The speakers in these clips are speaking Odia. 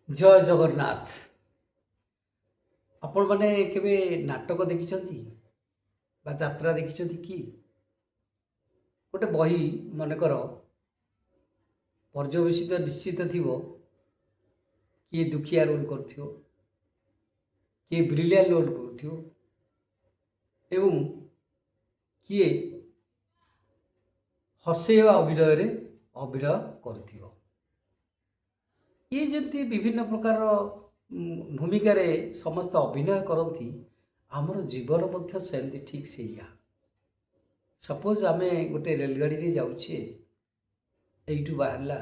ଜୟ ଜଗନ୍ନାଥ। ଆପଣମାନେ କେବେ ନାଟକ ଦେଖିଛନ୍ତି ବା ଯାତ୍ରା ଦେଖିଛନ୍ତି କି? ଗୋଟେ ବହି ମନେକର ପର୍ଯ୍ୟବସିତ ନିଶ୍ଚିତ ଥିବ, କିଏ ଦୁଃଖିଆ ରୋଲ୍ କରୁଥିବ, କିଏ ବ୍ରିଲିଆଣ୍ଟ ରୋଲ୍ କରୁଥିବ ଏବଂ କିଏ ହସେଇବା ଅଭିନୟରେ ଅଭିନୟ କରୁଥିବ। ଇଏ ଯେମିତି ବିଭିନ୍ନ ପ୍ରକାରର ଭୂମିକାରେ ସମସ୍ତେ ଅଭିନୟ କରନ୍ତି, ଆମର ଜୀବନ ମଧ୍ୟ ସେମିତି ଠିକ୍ ସେଇଆ। ସପୋଜ୍ ଆମେ ଗୋଟେ ରେଲଗାଡ଼ିରେ ଯାଉଛେ, ଏଇଠୁ ବାହାରିଲା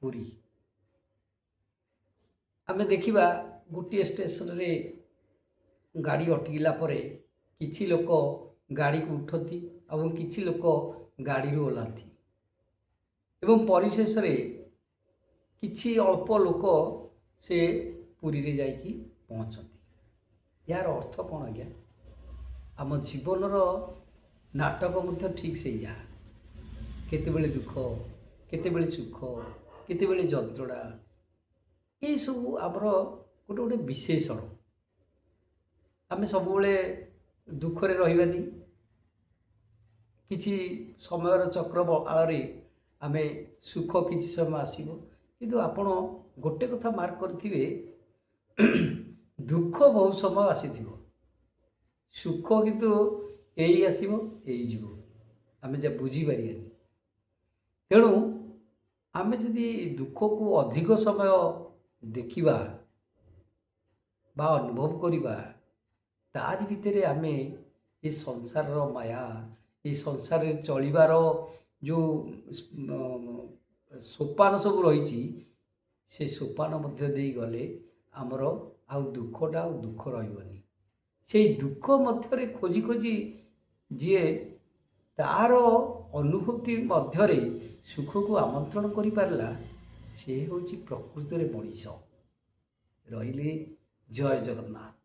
ପୁରୀ। ଆମେ ଦେଖିବା ଗୋଟିଏ ଷ୍ଟେସନରେ ଗାଡ଼ି ଅଟକିଲା ପରେ କିଛି ଲୋକ ଗାଡ଼ିକୁ ଉଠନ୍ତି ଏବଂ କିଛି ଲୋକ ଗାଡ଼ିରୁ ଓହ୍ଲାନ୍ତି ଏବଂ ପରିଶେଷରେ କିଛି ଅଳ୍ପ ଲୋକ ସେ ପୁରୀରେ ଯାଇକି ପହଞ୍ଚନ୍ତି। ଏହାର ଅର୍ଥ କ'ଣ ଆଜ୍ଞା? ଆମ ଜୀବନର ନାଟକ ମଧ୍ୟ ଠିକ୍ ସେଇଆ। କେତେବେଳେ ଦୁଃଖ, କେତେବେଳେ ସୁଖ, କେତେବେଳେ ଯନ୍ତ୍ରଣା, ଏସବୁ ଆମର ଗୋଟେ ଗୋଟେ ବିଶେଷଣ। ଆମେ ସବୁବେଳେ ଦୁଃଖରେ ରହିବାନି। କିଛି ସମୟର ଚକ୍ର ଆଳରେ ଆମେ ସୁଖ କିଛି ସମୟ ଆସିବ। କିନ୍ତୁ ଆପଣ ଗୋଟେ କଥା ମାର୍କ କରିଥିବେ, ଦୁଃଖ ବହୁତ ସମୟ ଆସିଥିବ, ସୁଖ କିନ୍ତୁ ଏଇ ଆସିବ ଏଇ ଯିବ, ଆମେ ଯା ବୁଝିପାରିବାନି। ତେଣୁ ଆମେ ଯଦି ଦୁଃଖକୁ ଅଧିକ ସମୟ ଦେଖିବା ବା ଅନୁଭବ କରିବା, ତାରି ଭିତରେ ଆମେ ଏ ସଂସାରର ମାୟା, ଏ ସଂସାରରେ ଚଳିବାର ଯେଉଁ ସୋପାନ ସବୁ ରହିଛି, ସେ ସୋପାନ ମଧ୍ୟ ଦେଇ ଗଲେ ଆମର ଆଉ ଦୁଃଖଟା ଆଉ ଦୁଃଖ ରହିବନି। ସେଇ ଦୁଃଖ ମଧ୍ୟରେ ଖୋଜି ଖୋଜି ଯିଏ ତାର ଅନୁଭୂତି ମଧ୍ୟରେ ସୁଖକୁ ଆମନ୍ତ୍ରଣ କରିପାରିଲା, ସେ ହେଉଛି ପ୍ରକୃତରେ ମଣିଷ। ରହିଲି, ଜୟ ଜଗନ୍ନାଥ।